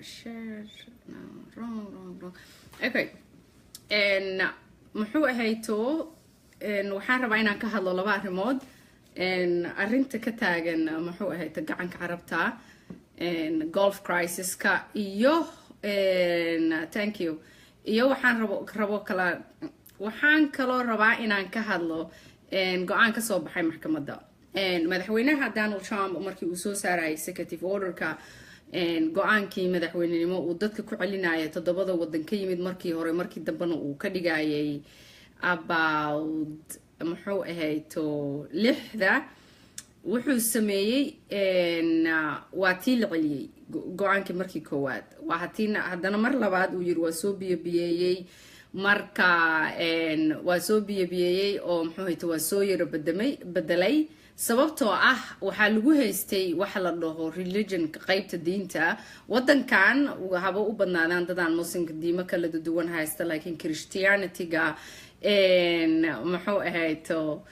Share, no, wrong, wrong, wrong. Okay, muxuu ahayto, waxaan rabaa inaan ka hadlo laba arrimood: arrinta ka taagan, muxuu ahayto, gacanka Carabta, Gulf crisiska iyo, thank you, iyo waxaan rabo kala, waxaan kaloo rabaa inaan ka hadlo go-aan kasoo baxay maxkamadda. Madaxweynaha Donald Trump markii uu soo saarayay executive orderka, go-aankii madaxweynenimo uu dadka ku celinaya toddobada wadan ka yimid markii hore, markii dambena uu ka dhigayay about, muxuu ahayto, lixda, wuxuu sameeyey waa tii la celiyey go-aankii markii koowaad, waa hatii haddana mar labaad uu yiri waa soo biyobiyeeyey. Marka waa soo biyobiyeeyey oo, muxuu ahayto, waa soo yaro badamay bedelay, sababtoo ah waxaa lagu haystay waxa la dhaho religion, qeybta diinta. Wadankan haba u badnaadaan dadaan Muslimka, diimo kala duwan haysta, laakiin Christianityga, muxuu ahayto,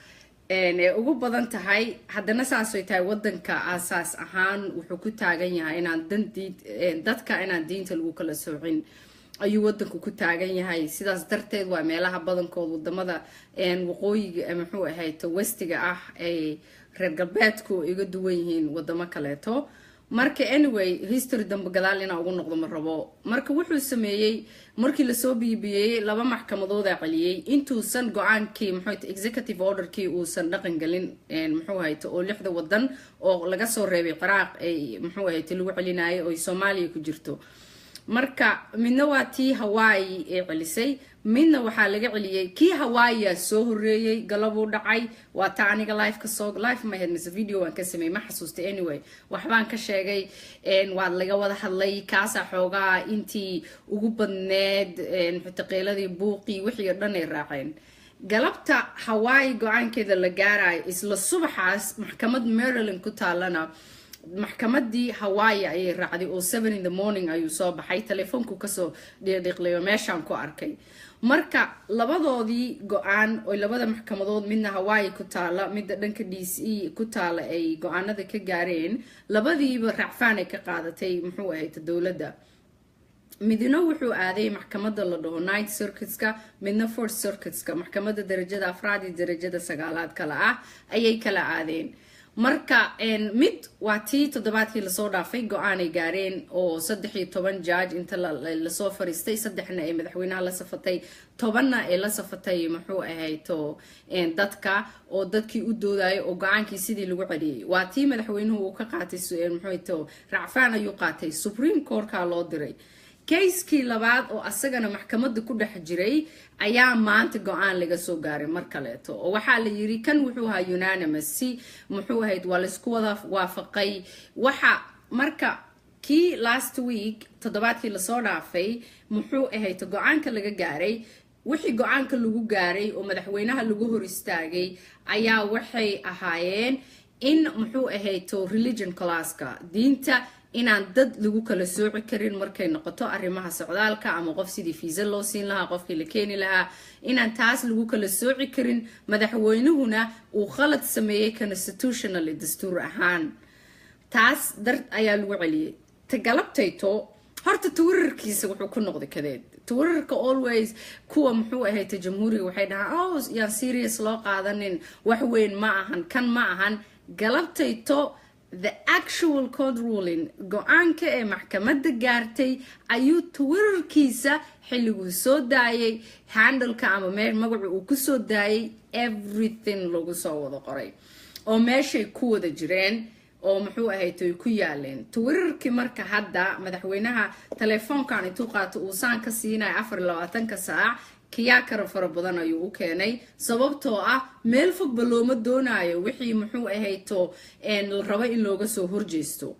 ee ugu badan tahay. Haddana saasay tahay, wadanka aasaas ahaan wuxuu ku taagan yahay inaan dan dadka inaan diinta lagu kala soocin ayuu wadanku ku taagan yahay. Sidaas darteed waa meelaha badankood wadamada waqooyiga, muxuu ahayto, westiga ah, ay reer galbeedku iga duwan yihiin wadamo kaleeto. Marka anyway, history dambe gadaal inaa ugu noqdo ma rabo. Marka wuxuu sameeyey, markii lasoo biibiyeeyey, laba maxkamadooda celiyey intuusan go-aankii, muxuu, executive orderkii uusan dhaqan gelin, muxuu hayto, oo lixda wadan oo laga soo reebay Ciraaq ay, muxuu hayto, lagu celinayay oo Soomaaliya ku jirto. Marka midna waa tii Hawaii ee celisay, midna waxaa laga celiyey kii Hawaiiyaa soo horeeyey, galabuu dhacay. Waa taa aniga live kasoo, live ma ahayd mise video waan ka sameeyey, ma xasuustay. Anyway, waxbaan ka sheegay, waa laga wada hadlay. Kaasaa xoogaa intii ugu badneed xutaqiiladii, buuqii, wixii oo dhan ay raaceen. Galabta Hawaii go-aankeeda la gaarayo, isla subaxaas maxkamad Maryland ku taalana maxkamadii Hawaii ayay raacday, oo 7 in the morning ayuu soo baxay, telefoonku kasoo dhiiqdhiiqlayo meeshaan ku arkay. Marka labadoodii go-aan oo labada maxkamadood, midna Hawaii ku taala, midda dhanka DC ku taala, ay go-aanada ka gaareen, labadiiba racfaan ay ka qaadatay, muxuu ahayd, dowladda. Midna wuxuu aaday maxkamadda la dhaho Ninth Circuitska, midna Fourth Circuitska, maxkamadda darajada afraad iyo darajada sagaalaad kale ah ayay kala aadeen. Marka mid waa tii toddobaadkii lasoo dhaafay go-aanay gaareen, oo 13 judge inta lasoo fariistay, saddexna ay madaxweynaha la safatay, 10-na ay la safatay, muxuu ahayto, dadka oo dadkii u doodayay, oo go-aankii sidii lagu celiyey. Waa tii madaxweynuhu uu ka qaatay, muxuu ahayto, racfaan ayuu qaatay, Supreme Courtka loo diray. Kayskii labaad oo asagana maxkamadda ku dhex jiray ayaa maanta go-aan laga soo gaaray mar kaleeto, oo waxaa la yiri kan wuxuu ahaa unanimous, si, muxuu ahayd, waa laisku wada waafaqay waxa. Marka kii last week, toddobaadkii lasoo dhaafay, muxuu ahayd, go-aanka laga gaaray, wixii go-aanka lagu gaaray oo madaxweynaha lagu hor istaagay ayaa waxay ahaayeen in, muxuu ahayto, religion clauseka, diinta inaan dad lagu kala sooci karin markay noqoto arrimaha socdaalka ama qof sidii fiisa loo siin lahaa, qofkii la keeni lahaa, inaan taas lagu kala sooci karin, madaxweynuhuna uu khalad sameeyey constitutionally, dastuur ahaan. Taas dar ayaa lagu celiyey. Ta galabtayto horta Twitterkiisa wuxuu ku noqday kadeed. Twitterka always kuwa, muxuu ahayd, jamhuuriga waxay dhahaan, "Oh, yaan serious loo qaadanin, wax weyn ma ahan, kan ma ahan." Galabtayto the actual court ruling, go-aanka ee maxkamadda gaartay, ayuu Twitterkiisa xilliguu soo daayay, handleka ama meel magacu uu kusoo daayay, everything lagu soo wada qoray oo meeshay ku wada jireen oo, muxuu ahayd, ay ku yaaleen Twitterkii. Marka hadda madaxweynaha telefoonkan intuu qaato uu saan ka siinaya 24-ka saac, kiyaa kara fara badan ayuu u keenay, sababtoo ah meel fogba looma doonaayo wixii, muxuu ahayto, la rabo in looga soo horjeesto.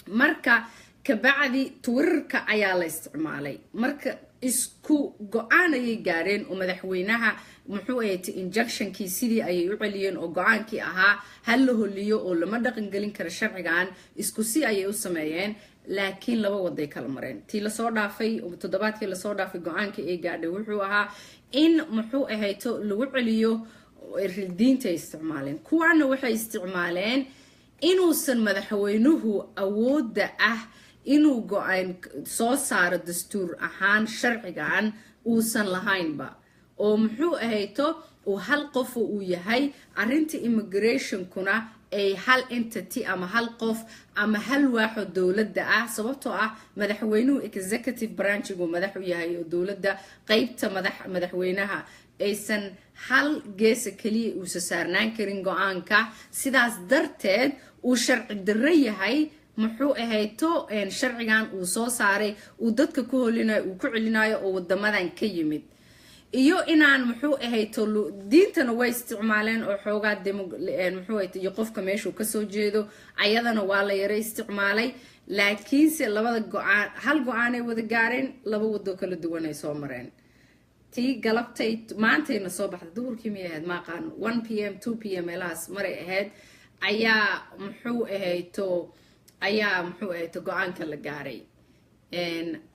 Marka kabacdi Twitterka ayaa la isticmaalay. Marka isku go-aan ayay gaareen oo madaxweynaha, muxuu ahayta, injunctionkii sidii ayay u celiyeen, oo go-aankii ahaa ha la holiyo oo lama dhaqangelin karo sharcigan, isku si ayay u sameeyeen. Laakiin laba waday kala mareen. Tii lasoo dhaafay, toddobaadkii lasoo dhaafay, go-aankii ay gaadhay wuxuu ahaa in, muxuu ahayto, lagu celiyo diinta ay isticmaaleen. Kuwaana waxay isticmaaleen inuusan madaxweynuhu awoodda ah inuu go-aan soo saaro dastuur ahaan sharcigan uusan lahaynba, oo muxuu ahayto uu hal qofu uu yahay, arrinta immigrationkuna ay hal entity ama hal qof ama hal waaxo dowladda ah, sababtoo ah madaxweynuhu executive branchigu madax u yahay, oo dowladda qeybta madax madaxweynaha aysan hal geesa keliya uusa saarnaan karin go-aanka. Sidaas darteed uu sharci darro yahay muxuu ahayto sharcigan uu soo saaray, uu dadka ku holinayo, uu ku celinayo oo wadamadan ka yimid, iyo inaan muxuu ahayto diintana way isticmaaleen oo xoogaa muxuu ahayto iyo qofka meeshuu kasoo jeedo ayadana waa la yaro isticmaalay. Laakiinse labada go-aan hal go-aanay wada gaareen, laba wado kala duwan ay soo mareen. Tii galabtay maantayna soo baxday, duhurkii miyay ahayd, maaqaan, 1 p.m., 2 p.m. meelahaas maray ahayd, ayaa muxuu ahayto go-aanka la gaaray.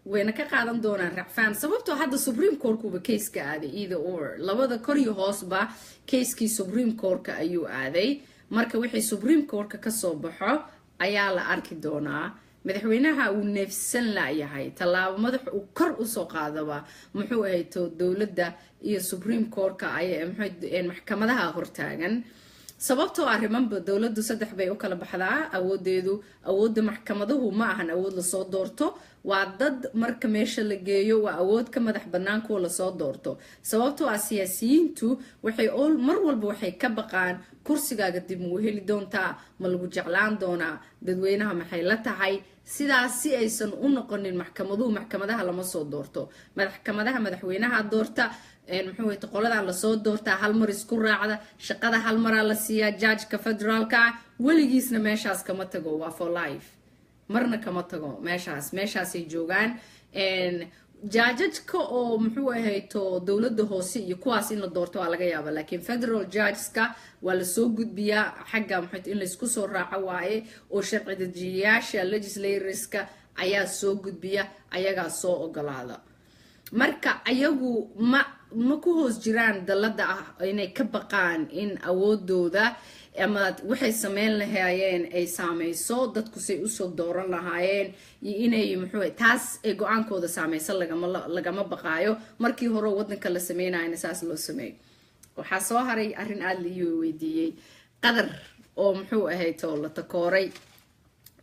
Wayna ka qaadan doonaan racfaan, sababtoo hadda Supreme Courtkuba caseka aaday. Either or, labada kor iyo hoosba casekii Supreme Courtka ayuu aaday. Marka wixii Supreme Courtka kasoo baxo ayaa la arki doonaa. Madaxweynaha uu neefsan layahay, tallaabo madax uu kor usoo qaadaba muxuu ahayto dowladda iyo Supreme Courtka ay maxkamadaha hortaagan, sababtoo arrimanba dowladdu saddex bay u kala baxdaa awoodeedu. Awoodda maxkamaduhu ma ahan awood lasoo doorto, waa dad marka meesha la geeyo, waa awood ka madax bannaan kuwa lasoo doorto, sababtoo ah siyaasiyiintu waxay mar walba waxay ka baqaan kursigaaga dib mau heli doontaa, ma lagu jeclaan doonaa, dadweynaha maxay la tahay. Sidaas si aysan u noqonin, maxkamaduhu maxkamadaha lama soo doorto, maxkamadaha madaxweynaha doorta. Muxuu wayta qoladan lasoo doortaa hal mar isku raacda shaqada, hal maraa la siiyaa judgeka federaalka ah, weligiisna meeshaas kama tago, waa for life, marna kama tago meeshaas, meeshaasay joogaan. Judgeska oo muxuu ahayto dowladda hoose iyo kuwaas in la doorto waa laga yaaba, laakiin federal judgeska waa lasoo gudbiyaa xagga muxuu in laysku soo raaco waaye, oo sharci dejiyayaasha legislatorska ayaa soo gudbiya, ayagaa soo ogolaada. Marka ayagu ma ku hoos jiraan dalada ah inay ka baqaan in awoodooda ama waxay sameyn lahaayeen ay saameyso dadku say usoo dooran lahaayeen, iyo inay muxuu taas ay go-aankooda saameyso lagama baqaayo. Markii hore wadanka la sameynayana saas loo sameeyo. Waxaa soo haray arrin aada la ii weydiiyey, Qadar oo muxuu ahayto la takooray,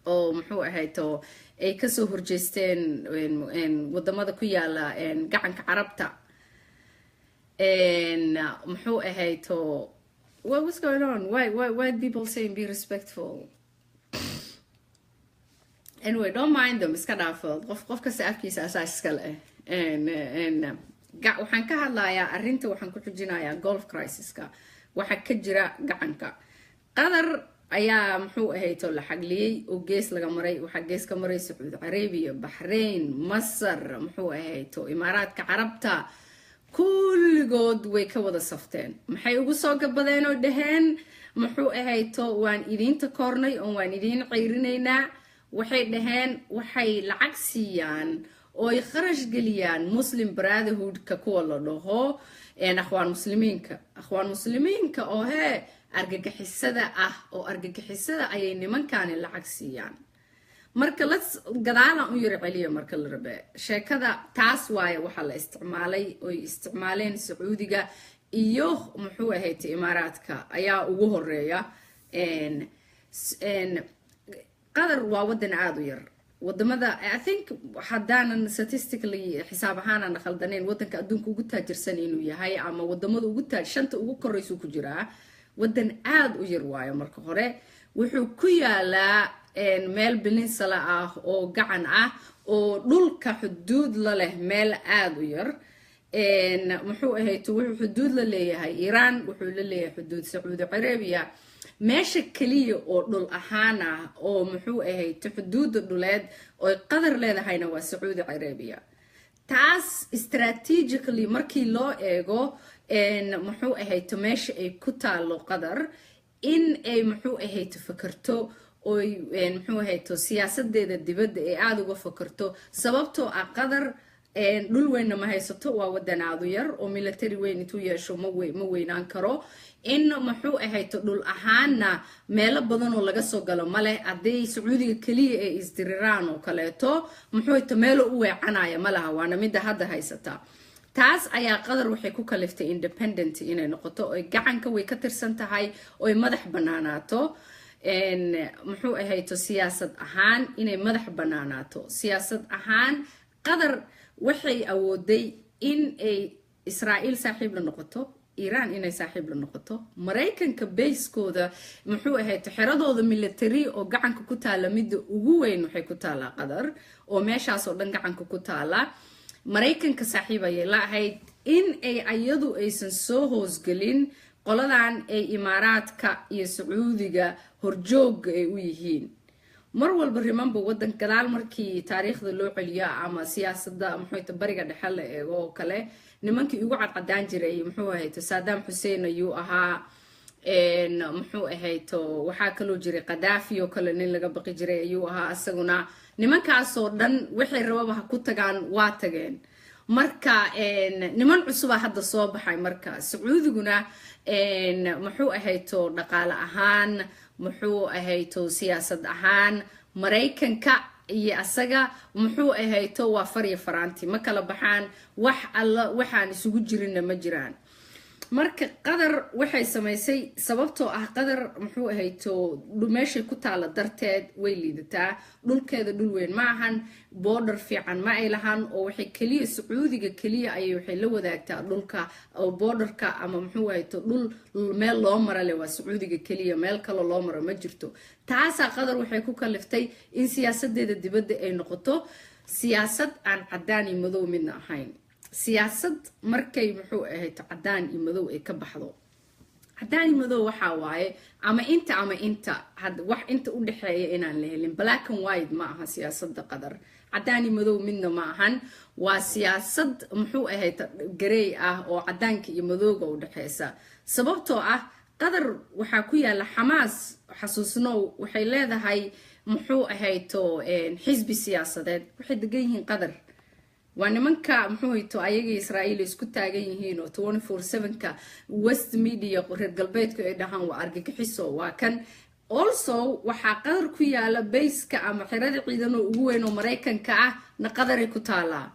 oo muxuu ahayto ay kasoo horjeesteen wadamada ku yaala gacanka Carabta. Muxuu ahayto, what was going on? Why people saying be respectful? Anyway, don't mind them, iska dhaafo, qof kasta afkiisa asaa iska leh. Waxaan ka hadlayaa arrinta, waxaan ku xujinayaa Gulf crisiska waxa ka jira gacanka. Qatar ayaa muxuu ahayto la xagliyey oo gees laga maray. Waxaa gees ka maray Sacuudi Carabiya, Baxrain, Masar, muxuu ahayto Imaaraadka Carabta, kulligood way ka wada safteen. Maxay ugu soo gabadeen oo dhaheen muxuu ahayto waan idiinta koornay oo waan idiin ceyrinaynaa? Waxay dhaheen waxay lacag siiyaan oo ay kharash geliyaan Muslim Brotherhoodka, kuwa la dhaho Akhwaan Muslimiinka, Akhwaan Muslimiinka oo hee argagixisada ah, oo argagixisada ayay nimankani lacag siiyaan. Marka la gadaalan u yaro celiya, marka la rabe sheekada taas waaye waxaa la isticmaalay oy isticmaaleen Sacuudiga iyo muxuu ahayd Imaaraadka ayaa ugu horeeya. Qatar waa wadan aada u yar wadamada, I think haddaanan statistically xisaab ahaanaan khaldaneyn, wadanka adduunka ugu taajirsan inuu yahay ama wadamada ugu taaj shanta ugu koreysu ku jiraa. Wadan aada u yar waayo. Marka hore wuxuu ku yaalaa meel peninsula ah oo gacan ah oo dhulka xuduud la leh, meel aada u yar. Muxuu ahayd, wuxuu xuduud la leeyahay Iiraan, wuxuu la leeyahay xuduud Sacuudi Carabiya. Meesha keliya oo dhul ahaan ah oo muxuu ahayd xuduudda dhuleed oy Qadar leedahayna waa Sacuudi Carabiya. Taas strategically markii loo eego muxuu ahayd meesha ay ku taalo Qadar, in ay muxuu ahayd fakarto oy muxuu ahayd siyaasadeeda dibadda ay aada uga fakarto, sababtoo ah Qadar Dhul weynna ma haysato, waa wadanaadu yar oo military weyn intuu yeesho ma weynaan karo. In muxuu ahayto dhul ahaanna meelo badan oo laga soo galo male. Hadday Sacuudiga keliya ee isdiriraan oo kaleeto, muxuu ahayto, meelo u weecanaya ma laha, waana midda hadda haysata. Taas ayaa Qatar waxay ku kaliftay independent inay noqoto, oy gacanka way ka tirsan tahay, oy madax banaanaato. Muxuu ahayto, siyaasad ahaan inay madax banaanaato. Siyaasad ahaan Qatar waxay awooday in ay Israa'iil saaxiib la noqoto, Iiraan inay saaxiib la noqoto, Maraykanka bayskooda, muxuu ahayto, xeradooda military oo gacanka ku taala, midda ugu weyn waxay ku taalaa Qatar, oo meeshaas oo dhan gacanka ku taala. Maraykanka saaxiib ayay la ahayd in ay ayadu aysan soo hoosgelin qoladan ay Imaaraadka iyo Sacuudiga horjoogga ay u yihiin mar walba. Remember, wadan gadaal markii taariikhda loo celiyo ama siyaasadda, muxuu, Bariga Dhexe la eego oo kale, nimankii ugu cadcadaan jiray, muxuu ahayto, Saddam Xuseen ayuu ahaa. Muxuu ahayto, waxaa kaloo jiray Qadaafi oo kale, nin laga baqi jiray ayuu ahaa isaguna. Nimankaasoo dhan waxay rababa ha ku tagaan, waa tageen. Marka niman cusubaa hadda soo baxay. Marka Sacuudiguna, muxuu ahayto, dhaqaale ahaan, muxuu ahayto, siyaasad ahaan, Maraykanka iyo asaga, muxuu ahayto, waa farya faraanti, ma kala baxaan. Wax alla waxaan isugu jirinna ma jiraan. Marka Qatar waxay samaysay, sababtoo ah Qatar, muxuu ahayto, meeshay ku taala darteed way liidataa. Dhulkeeda dhul weyn ma ahan, border fiican ma ay lahan, oo waxay keliya Sacuudiga keliya ayay waxay la wadaagtaa dhulka oo borderka ama, muxuu ahayto, dhul meel loo mara leh waa Sacuudiga keliya, meel kaloo loo maro ma jirto. Taasaa Qatar waxay ku kaliftay in siyaasadeeda dibadda ay noqoto siyaasad aan cadaan iyo madow midna ahayn. Siyaasad markay, muxuu ahayto, cadaan iyo madow ay ka baxdo, cadaan iyo madow waxaa waaye ama inta ama inta, wax inta u dhexeeya inaan la helin. Black and white ma aha siyaasada Qatar, cadaan iyo madow midna ma ahan. Waa siyaasad, muxuu ahayd, grey ah oo cadaanka iyo madowga u dhexeysa. Sababtoo ah Qatar waxaa ku yaala Xamaas. Xasuusnow, waxay leedahay, muxuu ahayto, xisbi siyaasadeed, waxay degan yihiin Qatar. Waa nimanka, muxuu hayto, ayaga Israa'iil isku taagan yihiin oo 24/7-ka West media, reer galbeedku, ay dhahaan waa argagixiso. Waa kan. Also waxaa Qatar ku yaala bayska ama xerada ciidan oo ugu weyn oo Maraykanka ah na Qataray ku taalaa.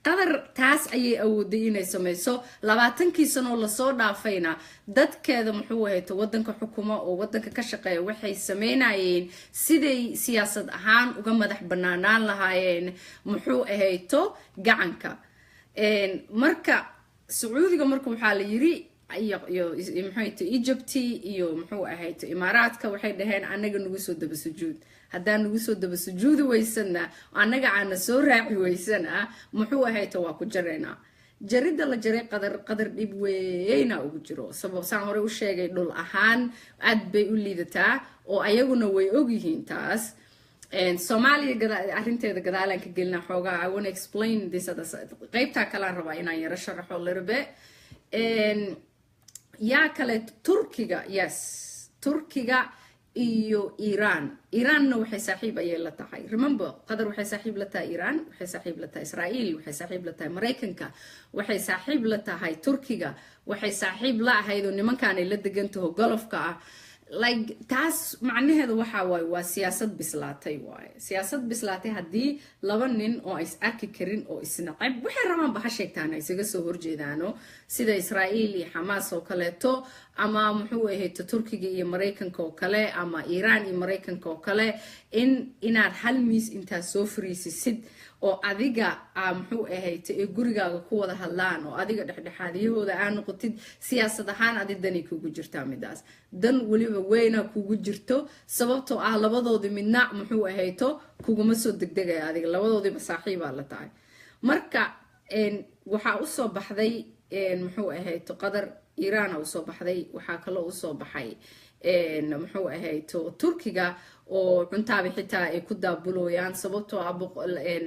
Qatar taas ayay awooday inay sameyso. 20kii sanoo lasoo dhaafayna dadkeeda, muxuu ahayto, wadanka xukuma oo wadanka ka shaqeeya waxay sameynayeen siday siyaasad ahaan uga madax banaanaan lahaayeen, muxuu ahayto, gacanka. Marka Sacuudiga marka waxaa la yiri iyo muxuu ahayto, Egypt iyo, muxuu ahayto, Imaaraadka waxay dhaheen: "Annaga nagu soo daba sujuud. Haddaa nagu soo daba sujuudi weysana, annaga aana soo raaci weysana, muxuu ahayto, waa ku jaraynaa." Jaridda la jaray Qadar, Qadar dhib weyna ugu jiro. Sabab saan horey u sheegay, dhul ahaan aad bay u liidataa oo ayaguna way ogyihiin taas. Soomaaliya arrinteeda gadaalaan ka gelina xoogaa. I wanna explain this other, qaybtaa kalaan rabaa inaan yaro sharaxo little bit. Yaa kale? Turkiga, yes, Turkiga iyo Iiraan. Iiraanna waxay saaxiib ayay la tahay. Remember, Qatar waxay saaxiib la tahay Iiraan, waxay saaxiib la tahay Israa'iil, waxay saaxiib la tahay Maraykanka, waxay saaxiib la tahay Turkiga, waxay saaxiib la ahayd oo nimankaanay la degan taho Gulfka ah. Like, taas macnaheedu waxa waaye waa siyaasad bislaatay waaye, siyaasad bislaatay. Haddii laba nin oo is arki karin oo isnacab, waxay rabaanba ha sheegtaan, isaga soo horjeedaano, sida Israa'iil iyo Xamaas oo kaleeto, ama, muxuu ahayd, Turkiga iyo Maraykanka oo kale, ama Iiraan iyo Maraykanka oo kale, in inaad hal miis intaad soo fariisisid oo adiga muxuu ahayd ee gurigaaga ku wada hadlaan oo adiga dhexdhexaadiyahooda aa noqotid, siyaasad ahaan adi dani kugu jirtaa midaas, dan weliba weyna kugu jirto. Sababtoo ah labadoodii midna, muxuu ahayto, kuguma soo degdegaya adiga, labadoodiiba saaxiibaa la tahay. Marka waxaa usoo baxday, muxuu ahayto, Qatar Iiraana usoo baxday. Waxaa kaloo usoo baxay, muxuu ahayto, Turkiga oo cuntaaba xitaa ay ku daabulooyaan. Sababtoo ah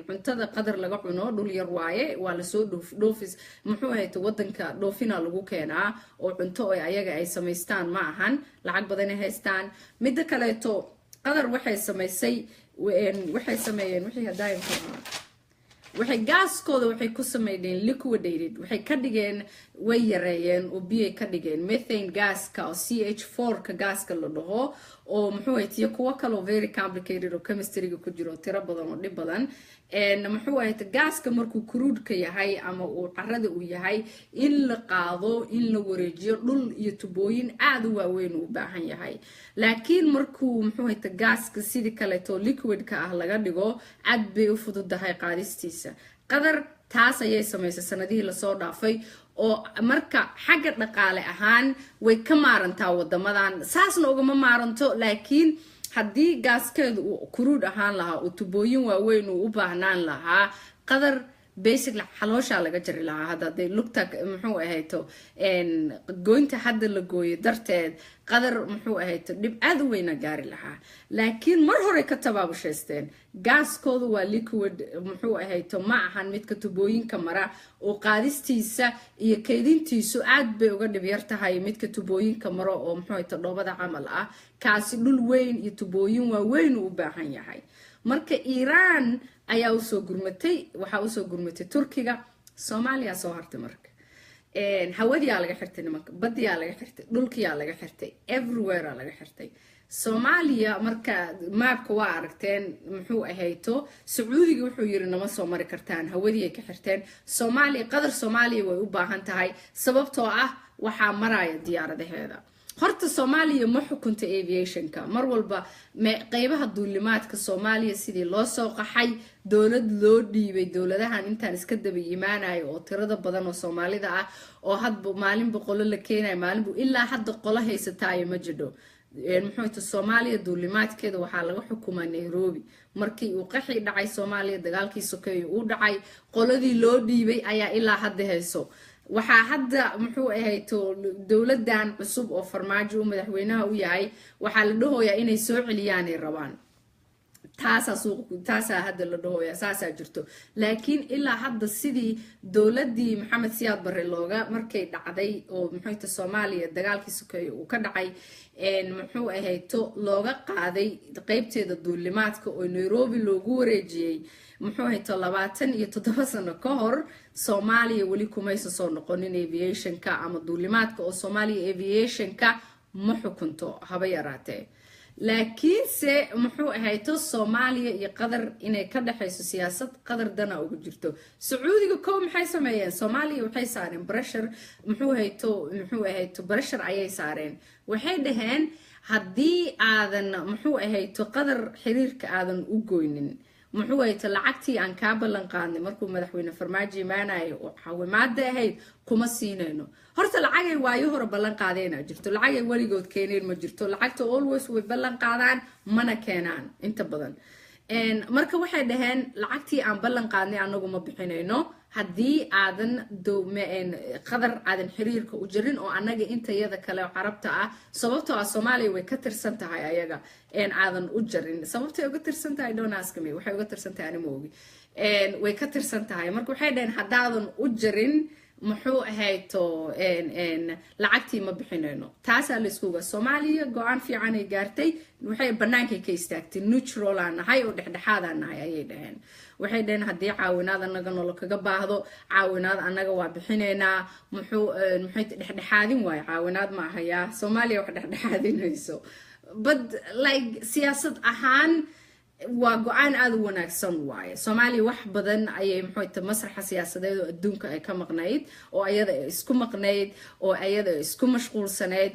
cuntada Qadar laga cuno, dhul yar waaye, waa lasoo dhoofis, muxuu ahayto, wadanka dhoofina lagu keenaa oo cunto ay ayaga ay samaystaan ma ahan. Lacag badanay haystaan. Midda kaleeto, Qadar waxay samaysay, waxay sameeyeen wixii hadaayin. Waxay gaaskooda waxay ku sameeyeen liquidated, waxay ka dhigeen, way yareeyeen oo biyay ka dhigeen methane gaska oo CH4 ka gaaska la dhaho, oo muxuu ahaytiyo kuwo kaloo very complicated oo chemistryga ku jiro, tiro badan oo dhib badan. Muxuu ahayta, gaaska markuu crude-ka yahay ama uu carada uu yahay, in la qaado, in la wareejiyo dhul iyo tubooyin aada u waaweyn uu u baahan yahay. Laakiin markuu, muxuu ahayta, gaaska sidii kaleeto liquidka ah laga dhigo, aad bay u fududahay qaadistiisa. Qadar taas ayay samaysay sanadihii lasoo dhaafay, oo marka xagga dhaqaale ahaan way ka maarantaa wadamadan. Saasna ugama maaranto, laakiin haddii gaaskeedu uu crude ahaan lahaa oo tubooyin waaweyn uu u baahnaan lahaa, Qadar basically xalooshaa laga jari lahaa. Hadda haday lugta, muxuu ahayto, goynta hadda la gooyo darteed, Qadar, muxuu ahayto, dhib aada u weyna gaari lahaa. Laakiin mar hore ka tabaabushaysteen. Gaaskoodu waa liquid, muxuu ahayto, ma ahan midka tubooyinka mara, oo qaadistiisa iyo kaydintiisu aad bay uga dhib yar tahay midka tubooyinka maro oo, muxuu ahayto, dhoobada camal ah. Kaasi dhul weyn iyo tubooyin waaweyn uu u baahan yahay. Marka Iiraan ayaa usoo gurmatay, waxaa usoo gurmatay Turkiga, Soomaaliya soo hartay. Marka hawadiyaa laga xirtay nimanka, badiyaa laga xirtay, dhulkiyaa laga xirtay, everywhere laga xirtay Soomaaliya. Marka maabka waa aragteen, muxuu ahayto, Sacuudiga wuxuu yiri nama soo mari kartaan, hawadii ay ka xirteen Soomaaliya. Qadar Soomaaliya way u baahan tahay, sababtoo ah waxaa maraya diyaaradaheeda. Horta Soomaaliya ma xukunta aviationka. Mar walba qeybaha duulimaadka Soomaaliya sidii loo soo qaxay, dowlad loo dhiibay, dowladahan intaan iska daba imaanayo oo tirada badan oo Soomaalida ah, oo hadba maalinba qolo la keenayo, maalinbu ilaa hadda qolo haysataayo ma jidho. Muxuu, Soomaaliya duulimaadkeeda waxaa laga xukumaa Nairobi. Markii uu qaxi dhacay Soomaaliya, dagaalkii sokeeye uu dhacay, qoladii loo dhiibay ayaa ilaa hadda hayso. Waxaa hadda, muxuu ahayto, dowladan cusub oo Farmaajo uu madaxweynaha u yahay, waxaa la dhahoyaa inay soo celiyaanay rabaan. Taasaa suuq, taasaa hadda la dhahoyaa, saasaa jirto. Laakiin ilaa hadda sidii dowladii Maxamed Siyaad Barre looga markay dhacday oo, muxuuta, Soomaaliya dagaalkii sokeeye uu ka dhacay, muxuu ahayto, looga qaaday qeybteeda duulimaadka oo Nairobi loogu wareejiyey, muxuu ahayto, 27 sano ka hor, Soomaaliya weli kumaysa soo noqonin aviationka ama duulimaadka, oo Soomaaliya aviationka ma xukunto haba yaraatee. Laakiinse, muxuu ahayto, Soomaaliya iyo Qatar inay ka dhexayso siyaasad, Qatar dana uga jirto. Sacuudiga kow maxay sameeyeen? Soomaaliya waxay saareen pressure, muxuu ahayto, pressure ayay saareen. Waxay dhaheen haddii aadan, muxuu ahayto, Qatar xiriirka aadan u goynin, muxuu ahayto, lacagtii aan kaa ballan qaadnay markuu madaxweyne Farmaajo imaanayo oo xawimaada ahayd kuma siinayno. Horta lacagay waayo hore ballan qaadeena jirto, lacagay weligood keeneen ma jirto. Lacagta always way ballan qaadaan, mana keenaan inta badan. Marka waxay dhaheen lacagtii aan ballan qaadnay anagu ma bixinayno haddii aadan Qadar aadan xiriirka u jirin, oo annaga intayada kale oo Carabta ah, sababtoo ah Soomaaliya way ka tirsan tahay ayaga, aadan u jarin. Sababtay uga tirsan tahay, don't ask me waxay uga tirsan tahay, anima ogi, way ka tirsan tahay. Marka waxay dhaheen haddaadan u jarin, muxuu ahayto, lacagtii ma bixinayno. Taasaa laysku ogaa. Soomaaliya go-aan fiican ay gaartay, waxay bannaankay ka istaagtay. Neutral aan nahay oo dhexdhexaadaan nahay ayay dhaheen. Waxay dhaheen haddii caawinaad annaga nolo kaga baahdo, caawinaad annaga waa bixinaynaa. Muxuu dhexdhexaadin waayo, caawinaad ma ahayaa. Soomaaliya wax dhexdhexaadinayso, but like siyaasad ahaan waa go-aan aada u wanaagsan waaye. Soomaaliya wax badan ayay, muxuu, masraxa siyaasadeed oo adduunka ay ka maqnayd, oo ayada ay isku maqnayd, oo ayada ay isku mashquulsanayd.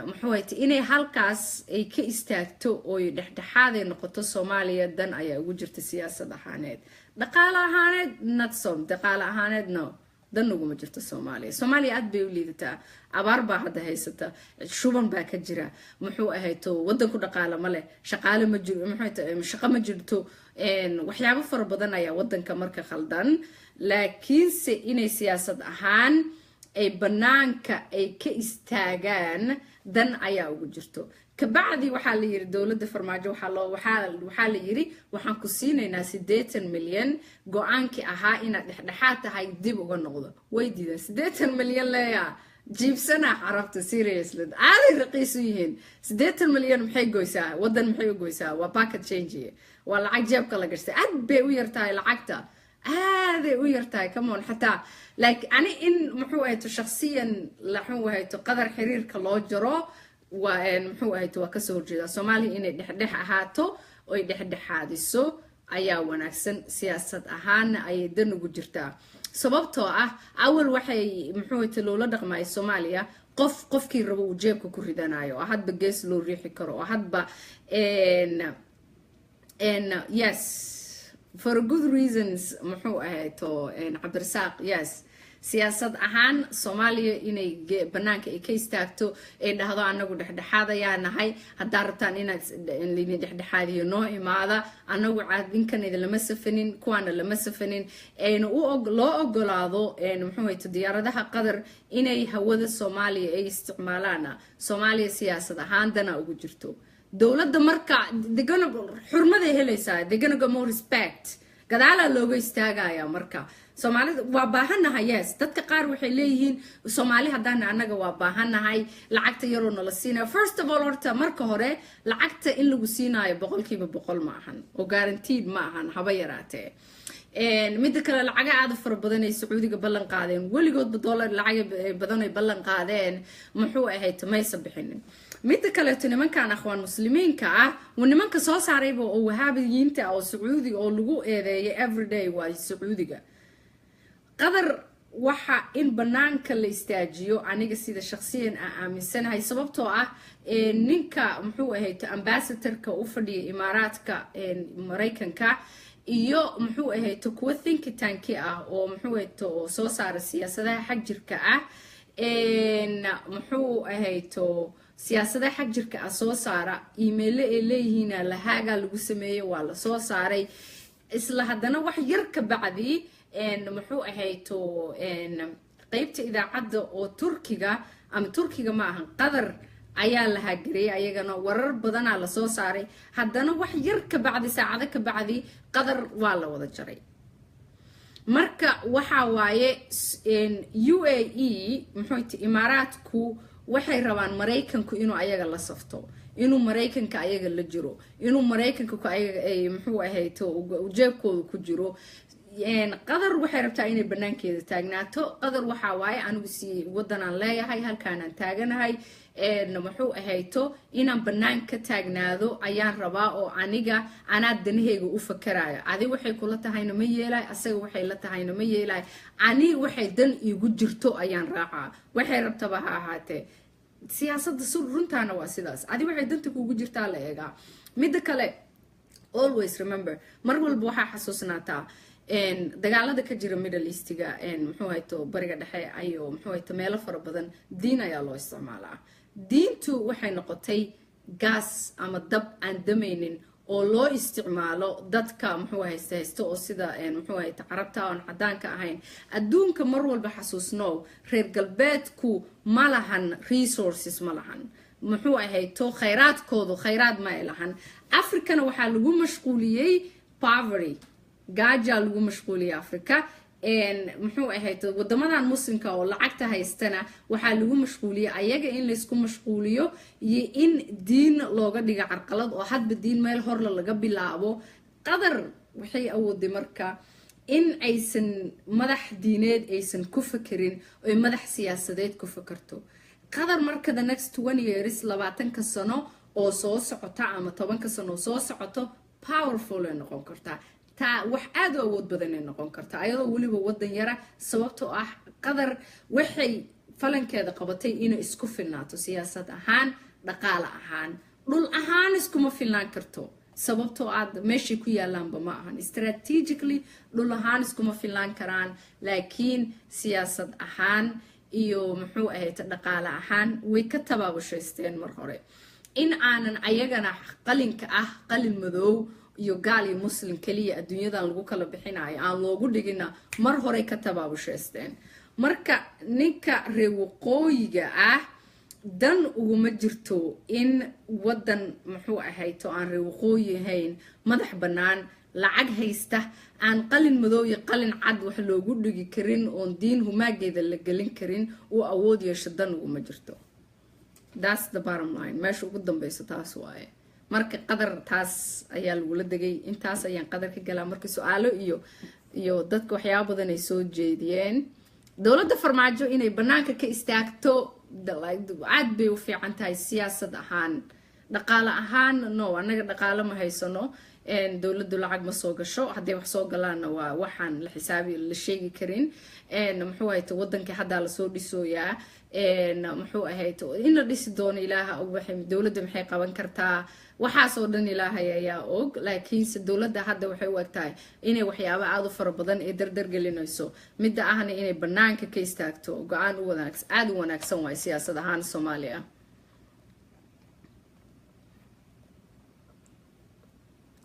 Muxuu, inay halkaas ay ka istaagto ooy dhexdhexaaday noqoto, Soomaaliya dan ayaa ugu jirta siyaasad ahaaneed. Dhaqaale ahaaneed, not so. Dhaqaale ahaaneed, no, dan uguma jirto Soomaaliya. Soomaaliya aad bay u liidataa, abaar baa hadda haysata, shuban baa ka jira, muxuu ahayto, wadanku dhaqaale ma leh, shaqaale ma jiro, muxuu, shaqo ma jirto, waxyaabo fara badan ayaa wadanka marka khaldan. Laakiinse inay siyaasad ahaan ay banaanka ay ka istaagaan dan ayaa ugu jirto. Kabacdi waxaa la yiri dowladda Farmaajo waxaa la yiri waxaan ku siinaynaa 80 milyan, go-aankii ahaa inaad dhexdhexaad tahay dib uga noqdo. Way diideen. 80 milyan leeya jiibsana Carabta, seriously, aaday raqiis u yihiin. 80 milyan maxay goysaa wadan? Maxay u goysaa? Waa pocket change, waa lacag jeebka la gashtay. Aad bay u yartahay lacagta. Aaday u yartahay. Come on, xataa like ani in muxuu ahayto shakhsiyan laxuu ahayto Qadar xiriirka loo jaro waa muxuu ahayto waa kasoo horjeedaa. Soomaaliya inay dhexdhex ahaato oy dhexdhexaadiso ayaa wanaagsan, siyaasad ahaana ayay dan ugu jirtaa, sababtoo ah awal waxay muxuu ahayto loola dhaqmaya Soomaaliya qof qofkii rabo uu jeebka ku ridanayo, oo hadba gees loo riixi karo, oo hadba. Yes, for good reasons, muxuu ahayto Cabdirasaaq. Yes, siyaasad ahaan Soomaaliya inay banaanka ay ka istaagto, ay dhahdo anagu dhexdhexaad ayaa nahay, haddaa rabtaan inaad idin dhexdhexaadiyo noo imaada, anagu cadinkan idin lama safanin, kuwaana lama safanin, ayna u loo ogolaado muxuu ahayto diyaaradaha Qatar inay hawada Soomaaliya ay isticmaalaana, Soomaaliya siyaasad ahaan dana ugu jirto. Dowladda marka degana xurmaday helaysaa, they're get more respect, gadaalaa looga istaagaya. Marka Soomaalida waa baahannahay. Yes, dadka qaar waxay leeyihiin Soomaali haddaana annaga waa baahannahay, lacagta yaroo nala siinayo. First of all, horta marka hore lacagta in lagu siinaayo 100% ma ahan oo guaranteed ma ahan haba yaraatee. Midda kale, lacaga aada fara badan ay Sacuudiga ballan qaadeen, weligoodba dollar lacaga badan ay ballan qaadeen muxuu ahayd maysa bixinin. Midda kaleeto, nimankan Akhwaan Muslimiinka ah waa nimanka soo saarayba oo Wahaabiyiinta oo Sacuudiga oo lagu eedeeyay everyday waa Sacuudiga. Qadar waxa in banaanka la istaajiyo aniga sida shakhsiyan aan aaminsanahay, sababtoo ah ninka muxuu ahayd ambassadorka u fadhiya Imaaraadka Maraykanka iyo muxuu ahayd kuwa think tanki ah oo muxuu ahayd oo soo saara siyaasadaha xagjirka ah, muxuu ahayto siyaasadaha xagjirka ah soo saara, emailo ay leeyihiina lahaagaa lagu sameeyey, waa la soo saaray. Isla haddana wax yar ka bacdi muxuu ahayto qeybta idaacadda oo Turkiga ama Turkiga ma ahan, Qatar ayaa la haagariyay, ayagana warar badanaa lasoo saaray. Haddana wax yar ka bacdi, saacado ka bacdi, Qatar waa la wada jaray. Marka waxa waaye UAE muxuu ti Imaaraadku waxay rabaan Maraykanku inuu ayaga la safto, inuu Maraykanka ayaga la jiro, inuu Maraykanka ku ayaga ay muxuu ahayto jeebkooda ku jiro. Qatar waxay rabtaa inay banaankeeda taagnaato. Qatar waxaa waaye anigu si wadanaan leeyahay, halkaanaan taaganahay, muxuu ahayto inaan banaan ka taagnaado ayaan rabaa, oo aniga anaa danaheyga u fakarayo. Adi waxay kula tahayna ma yeelay, asaga waxay la tahayna ma yeelay, ani waxay dan iigu jirto ayaan raacaa, waxay rabtaba ha ahaatee. Siyaasadda sur runtaana waa sidaas, adi waxay danta kuugu jirtaa la eegaa. Midda kale, always remember, mar walba waxaa xasuusnaataa dagaalada ka jira Middle Eastiga, muxuu hayto Bariga Dhexe ayo muxuu hayto meelo fara badan, diin ayaa loo isticmaalaa. Diintu waxay noqotay gaas ama dab aan damaynin oo loo isticmaalo dadka muxuu haysta haysto oo sida muxuu hayta Carabta oon cadaanka ahayn. Adduunka mar walba xasuusnow, reer galbeedku ma lahan resources, ma lahan muxuu ahayto khayraadkoodu, khayraad ma ay lahan. Africana waxaa lagu mashquuliyey poverty, gaajaa lagu mashquuliyey Africa. Muxuu ahayd wadamadan Muslimka oo lacagta haystana waxaa lagu mashquuliyey ayaga in laysku mashquuliyo iyo in diin looga dhigo carqalad, oo hadba diin meel horla laga bilaabo. Qadar waxay awooday marka in aysan madax diineed aysan ku fakerin, oy madax siyaasadeed ku fakerto. Qadar marka the next 20 years, 20-ka sano oo soo socota ama 10-ka sano oo soo socoto, powerful ay noqon kartaa, taa wax aada u awood badanay noqon kartaa, ayadoo weliba wadan yara, sababtoo ah Qadar waxay falankeeda qabatay inay isku filnaato siyaasad ahaan, dhaqaale ahaan. Dhul ahaan iskuma filnaan karto, sababtoo aad meeshay ku yaalaanba ma ahan strategically, dhul ahaan iskuma filnaan karaan, laakiin siyaasad ahaan iyo muxuu ahayd dhaqaale ahaan way ka tabaabushaysteen mar hore in aanan ayagana qalinka ah qalin madow iyo gaal iyo Muslim keliya adduunyadan lagu kala bixinayo aan loogu dhigina, mar horey ka tabaabushaysteen. Marka ninka reer waqooyiga ah dan uguma jirto in wadan muxuu ahayto aan reer waqooyi ahayn, madax bannaan, lacag haysta, aan qalin madow iyo qalin cad wax loogu dhigi karin, oon diin humaageeda la gelin karin, uu awood yeesho dan uguma jirto. That's the bottom line, meesha ugu dambeyso taas waaye. Marka Qadar taas ayaa lagula degay. Intaas ayaan Qadar ka galaa. Marka su-aalo iyo Iyo dadka waxyaaba badan ay soo jeediyeen, dowladda Farmaajo inay banaanka ka istaagto aad bay u fiican tahay siyaasad ahaan. Dhaqaale ahaan, no, annaga dhaqaale ma haysano. Dowladdu lacag ma soo gasho. Hadday wax soo galaanna, waa waxaan la xisaabi la sheegi karin. Muxuu ahayto, wadankii haddaa lasoo dhisooyaa. Muxuu ahayto, in la dhisi doono Ilaaha og. Waxay dowladda maxay qaban kartaa? Waxaas oo dhan Ilaahay ayaa og. Laakiinse dowladda hadda waxay u egtahay inay waxyaabo aada u fara badan ee dardar gelinayso. Midda ahna inay banaanka ka istaagto go-aan u wanaagsan, aada u wanaagsan waay siyaasad ahaan Soomaaliya.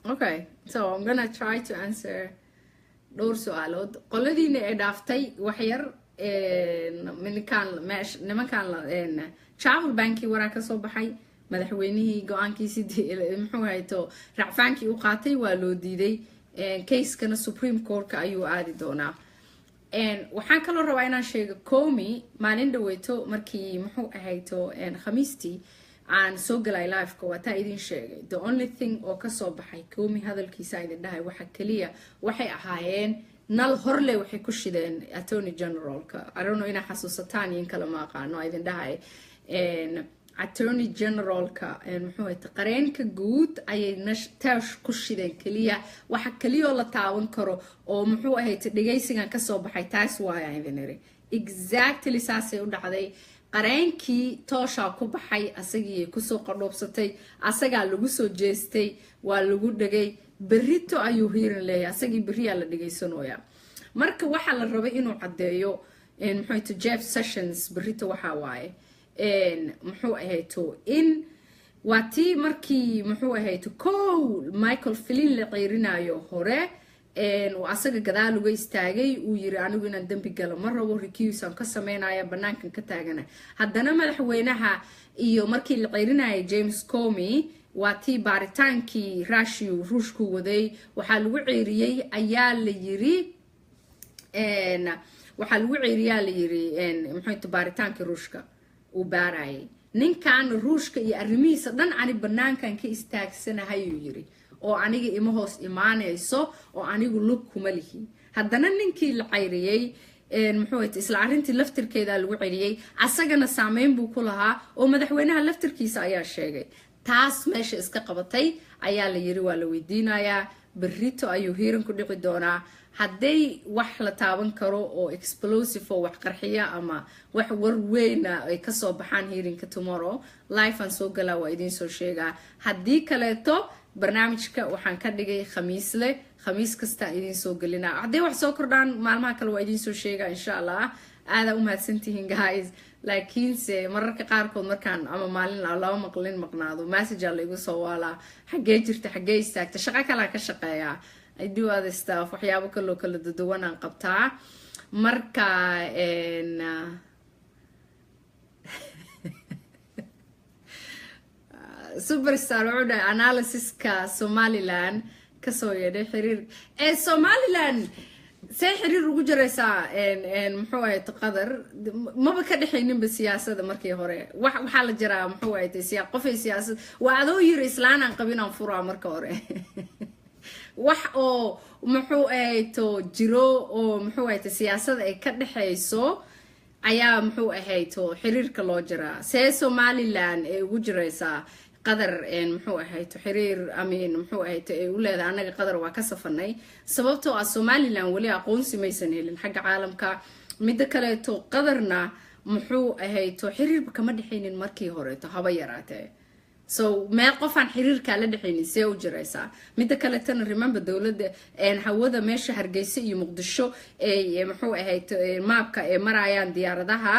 Okay, so I'm gonna try to answer dhowr su-aalood. Qoladiina ee dhaaftay wax yar, ninkaan meesh, nimankaan travel ban-kii waraa kasoo baxay. Madaxweynihii go-aankiisii, muxuu hayto, racfaankii u qaatay waa loo diiday. Case-kana Supreme Court-ka ayuu aadi doonaa. Waxaan kaloo rabaa inaan sheego Comey maalin dhaweyto markii, muxuu ahayto, Khamiistii aan soo galay live-ka, waa taa idin sheegay. The only thing oo kasoo baxay Comey hadalkiisa idin dhahay, waxa keliya waxay ahaayeen nal horle waxay ku shideen attorney general-ka. I don't know inaa xasuusataan iyo in kale, ma aqaano. Idin dhahay attorney general-ka, muxuu ahayto, qareenka guud ayay taash ku shideen keliya. Waxa keliyoo la taaban karo oo, muxuu ahayto, dhegaysigan kasoo baxay taas waaya idin iri. Exactly saasay u dhacday. Qareenkii tooshaa ku baxay, asagii kusoo qadhoobsatay, asagaa lagu soo jeestay, waa lagu dhegay. Berrito ayuu hiirin leeyahay asagii, berriyaa la dhegaysanooyaa. Marka waxaa la rabay inuu caddeeyo, muxuu ahayto, Jeff Sessions berrito waxaa waaye, muxuu ahayto, in waa tii markii, muxuu ahayto, kow Michael Flynn la ceyrinayo hore uu asaga gadaal uga istaagay, uu yiri: "Anigu inaan dembi galo ma rabo, recuse aan ka sameynaya, banaankan ka taagana." Haddana madaxweynaha iyo markii la ceyrinayay James Comey, waa tii baaritaankii Russia, Ruushku waday, waxaa lagu ceyriyey ayaa la yiri, waxaa lagu ceeriyaa la yiri, muxuu, baaritaankii Ruushka uu baarayay. Ninkan Ruushka iyo arrimihiisa dhan ani banaankan ka istaagsanahayuu yiri, oo aniga ima hoos imaanayso oo anigu lug kuma lihi. Haddana ninkii la cayriyey, muxuu, isla arrintii laftirkeeda lagu celiyey, asagana saameyn buu ku lahaa oo madaxweynaha laftirkiisa ayaa sheegay. Taas meesha iska qabatay ayaa la yiri. Waa la weydiinayaa berrito ayuu hiiran ku dhici doonaa. Hadday wax la taaban karo oo explosive oo wax qarxiya ama wax war weyna ay kasoo baxaan hearing-ka tomorrow, live aan soo galaa, waa idiin soo sheegaa. Haddii kaleeto, barnaamijka waxaan ka dhigay Khamiisle, Khamiis kastaan idiin soo gelinaa. Hadday wax soo kordhaan maalmaha kale, waa idiin soo sheegaa, insha Allah. Aadaa u mahadsantihiin, guys. Laakiinse mararka qaarkood markaan ama maalin laba maqlin maqnaado, message-aa la igu soo waalaa: "Xaggee jirta? Xaggee istaagta?" Shaqo kalaa ka shaqeeyaa. I do other stuff, waxyaabo kaloo kala duduwanaan qabtaa. Marka Superstar wuxuu dhahay analysis-ka Somaliland kasoo yeedhay xiriir ee Somaliland, see xiriir ugu jiraysaa, muxuu ahayd, Qatar? Maba ka dhexayninba siyaasada markii hore. Wax waxaa la jiraa, muxuu ahayd, qofay siyaasad waa adoo yiri islaanaan qabinaan furaa. Marka hore wax oo, muxuu ahayto, jiro oo, muxuu ahayto, siyaasada ay ka dhexayso ayaa, muxuu ahayto, xiriirka loo jiraa. See Somaliland ay ugu jiraysaa Qatar, muxuu ahayto, xiriir amin, muxuu ahayto, ay u leedahay? Annaga Qatar waa ka safanay, sababtoo ah Somaliland weli aqoonsi maysan helin xagga caalamka. Midda kaleeto, Qatarna, muxuu ahayto, xiriirba kama dhexaynin markii horeeto, haba yaraatee. So meel qofaan xiriirkaa la dhexaynin see u jiraysaa? Midda kaletana, remember, dowladda hawada meesha Hargeysa iyo Muqdisho ay, muxuu ahayto, maabka ay marayaan diyaaradaha,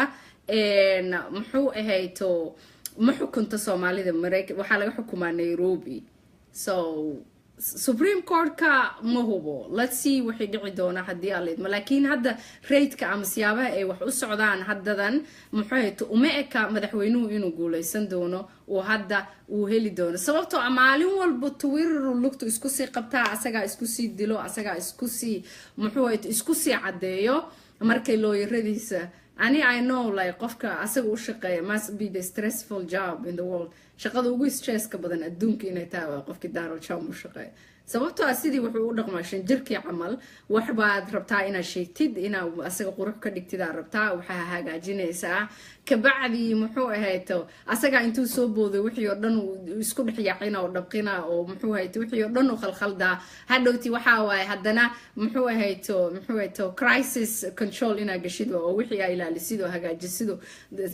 muxuu ahayto, ma xukunto Soomaalida. Maraykan waxaa laga xukumaa Nairobi. So Supreme Court-ka ma hubo. Let's see waxay dhici doonaa haddii Alla idmo. Laakiin hadda raydka ama siyaabaha ay wax u socdaan haddadan, muxuu ahayto, uma eka madaxweynuhu inuu guuleysan doono uu hadda uu heli doono, sababtoo ah maalin walba Twitter lugtu isku sii qabtaa, asagaa isku sii dilo, asagaa isku sii, muxuu ahayto, isku sii caddeeyo. Markay lawyer-adiisa, ani I know, like, qofka asaga u shaqeeya must be the stressful job in the world. Shaqada ugu stresska badan adduunka inay tahay waa qofkii Donald Trump u shaqeeya, sababtoo ah sidii wuxuu u dhaqmaa 5 jirkii camal. Waxbaad rabtaa inaad sheegtid, inaad asaga qurux ka dhigtid aad rabtaa, waxaa hagaajinaysaa, kabacdii muxuu ahayto, asagaa intuu soo booday wixii oo dhan isku dhex yaacina oo dhabqina oo muxuu ahayto, wixii oo dhan u khalkhaldaa. Hadhowti waxaa waaye haddana muxuu ahayto crisis control inaad gashid oo wixii aa ilaalisid oo hagaajisid oo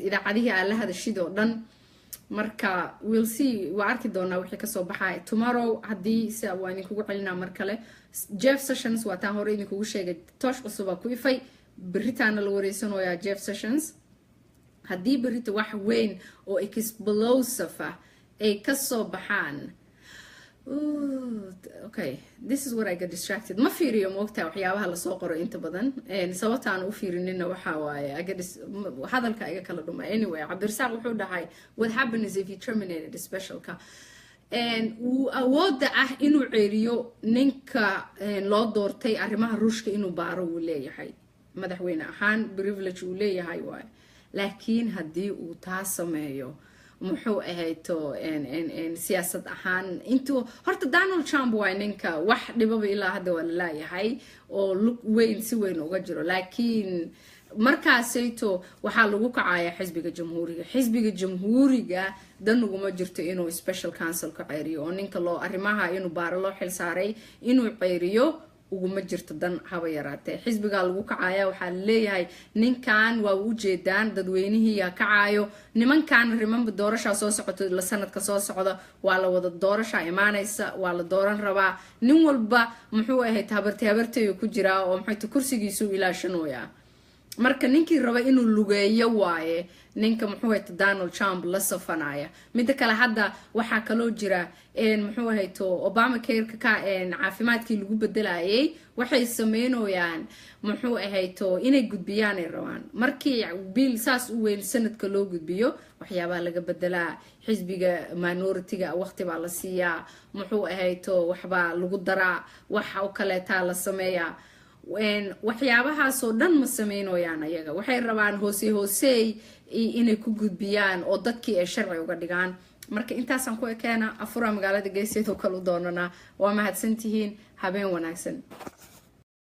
idaacadihii aad la hadashid oo dhan. Marka we'll see, waa arki doonaa wixii kasoo baxaya tomorrow. Haddii si waa idinkugu celinaa mar kale, Jeff Sessions waa taan hore idinkugu sheegay, toosh cusubaa ku ifay. Beritaana la wareysanayaa Jeff Sessions. Haddii berita wax weyn oo explosive ah ay kasoo baxaan. Okay, this is what I get distracted. Ma fiiriyo, moogtaa, waxyaabaha lasoo qoro inta badan. Sababta aan u fiirinina waxaa waaye hadalka iga kala dhuma. Anyway, Cabdirasaaq wuxuu dhahay, "What happens if you terminated specialka?" Wuu awoodda ah inuu ceeriyo ninka loo doortay arrimaha Ruushka inuu baaro wuu leeyahay, madaxweyne ahaan privilege uu leeyahay waay. Laakiin haddii uu taa sameeyo, muxuu ahayto, siyaasad ahaan intuu horta Donald Trump waa ninka wax dhibaba ilaa hadda waa lalaayahay oo lug weyn si weyn uga jiro. Laakiin markaasayto waxaa lagu kacayaa xisbiga Jamhuuriga. Xisbiga Jamhuuriga dan uguma jirto inuu special counsel ka ceeriyo oo ninka loo arrimaha inuu baaro loo xil saaray inuu ceeriyo uguma jirto dan haba yaraatee. Xisbigaa lagu kacaya, waxaa laleeyahay ninkan waa ujeedaan, dadweynihiiyaa kacayo nimankan. Remember, doorashaa soo socoto, la sanadka soo socda waa la wada doorashaa imaanaysa, waa la dooran rabaa. Nin walba muxuu ahayd, habartay habartayu ku jiraa oo muxuu kursigiisu ilaashanooyaa. Marka ninkii raba inuu lugeeyo waaye ninka muxuu hayto Donald Trump la safanaya. Midda kale, hadda waxaa kaloo jira muxuu hayto Obamacare-ka ka caafimaadkii lagu bedelayay. Waxay sameynayaan muxuu ahayto inay gudbiyaan ay rabaan. Markii bill saas u weyn sanadka loo gudbiyo, waxyaabaha laga bedelaa, xisbiga minority-ga waqti baa la siiyaa, muxuu ahayto, waxbaa lagu daraa, wax oo kaleetaa la sameeyaa. Waxyaabahaasoo dhan ma sameynooyaan ayaga. Waxay rabaan hoose hooseey inay ku gudbiyaan oo dadkii ay sharci uga dhigaan. Marka intaasaan ku ekeena. Afuraa magaalada geeseed oo kale u doonanaa. Waa mahadsantihiin, habeen wanaagsan.